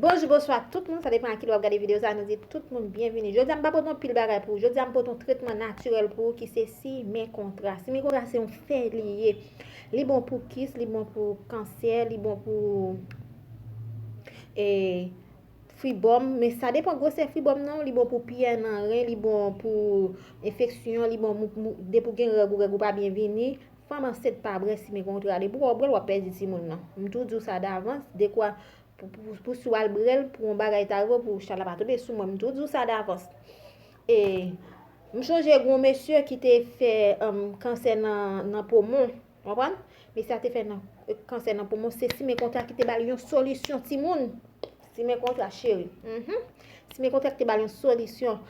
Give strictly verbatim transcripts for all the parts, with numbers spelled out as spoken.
Bonjou, bonswa tout moun, sa depann a kilè w ap gade videyo sa, nou di tout moun byenvini. Jodi a m pa pote yon pil bagay pou ou, jodi a m pote yon tretman natirèl pou ou ki se simen kontra. Simen kontra se yon fè li ye. Li bon pou kis, li bon pou kansè, li bon pou e, fibòm, men sa depann gwosè fibòm nan, li bon pou pyè nan ren, li bon pou enfeksyon, li bon pou, pou, depi w gen règ ou, règ ou pa byen vini. Fanm ansent pa bwè simen kontra, depi w bwè l w ap pèdi timoun nan. M tou di w sa davans, dekwa pou, pou, pou si w al bwè l, pou yon bagay ta rive w, pou chat la pa tonbe sou mwen, m tou di w sa davans. E m chonje gen yon mesye ki te fè um, kansè nan, nan pomon, konprann? Mesye a te fè nan, kansè nan pomon, se simen kontra ki te ba l yon solisyon, timoun. Simen kontra, cheri. Mhm. Simen kontra ki te ba l yon solisyon.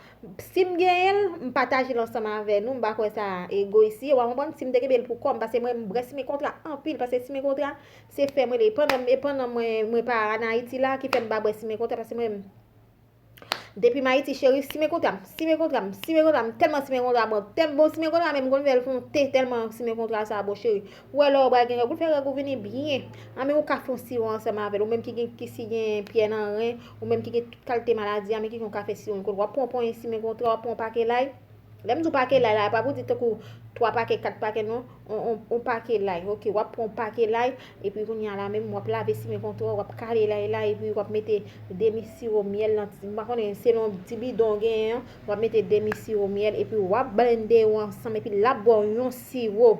Si m genyen l, m pataje l ansanm avè nou, m pa kwè sa egoyis ye, w a konprann? Si m te kenbe l pou kò m, paske mwen, m bwè simen kontra anpil, paske simen kontra, se fè mwen, e pandan, e pandan mwen, mwen pa ann Ayiti la, ki fè m pa bwè simen kontra, paske mwen, depi m Ayiti, cheri, simen kontra m, simen kontra m, simen kontra m, tèlman simen kontra bon, tèm bon simen kontra, menm m konn fè l fè yon te, tèlman simen kontra sa bon, cheri. Ou wè lè w pral gen règ, ou fè règ ou vini byen. Anben, ou ka fè yon siwo ansanm avè l. Ou menm ki gen, ki si gen pyè nan ren, ou menm ki gen tout kalite maladi, anben, ki gen w ka fè siwo. W ap pran yon ponyen simen kontra, w ap pran yon pake lay. Lè m di w pake lay la, e pa pou di tankou twa pake, kat pake, non. On, on, on pake lay, oke. W ap pran yon pake lay, epi kounye a la menm, w ap lave simen kontra, w ap kale lay la, epi w ap mete demi siwo myèl nan ti, m pa konnen, selon ti bidon w genyen an, w ap mete demi siwo myèl, epi w ap blende yo ansanm, epi l ap ba w yon siwo.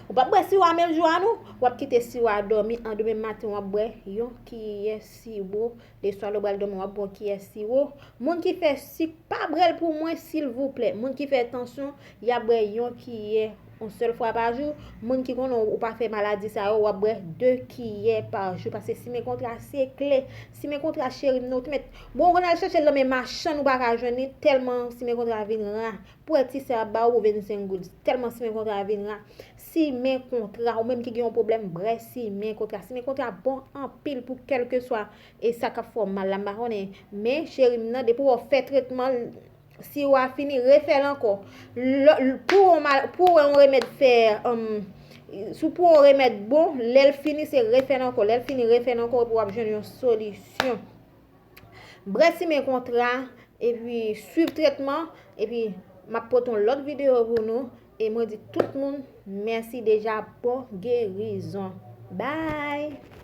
Ou p ap bwè siwo a menm jou a non, w ap kite siwo a dòmi, an demen maten w ap bwè yon kiyè siwo, leswa lè w pral dòmi w ap bwè yon kiyè siwo. Moun ki fè sik, pa bwè l pou mwen silvouplè. Moun ki fè tansyon, y ap bwè yon kiyè yon sèl fwa pa jou. Moun ki konnen ou pa fè maladi sa yo, w ap bwè de kiyè pa jou, paske simen kontra se kle. Simen kontra, cheri m, nou te mèt, bon, ou konn al chèche l nan men machann, ou pa ka jwenn li, tèlman simen kontra vin ra. Pou wè ti sè ap ba ou vennsenk goud, tèlman simen kontra vin ra. Simen kontra, ou menm ki gen yon pwoblèm, bwè simen kontra. Simen kontra bon anpil pou kèlkeswa e sa k ap fè w mal la, m pa konnen. Men, cheri m nan, depi w fè tretman, siwo a fini, refè l ankò. Lò, pou w mal, pou w wè yon remèd fè, um, si w pran yon remèd bon, lè l fini, se refè l ankò. Lè l fini, refè l ankò, epi w ap jwenn yon solisyon. Bwè simen kontra, epi swiv tretman, epi m ap pote yon lòt videyo pou nou, e mwen di tout moun, mèsi deja, bon gerizon. Bye!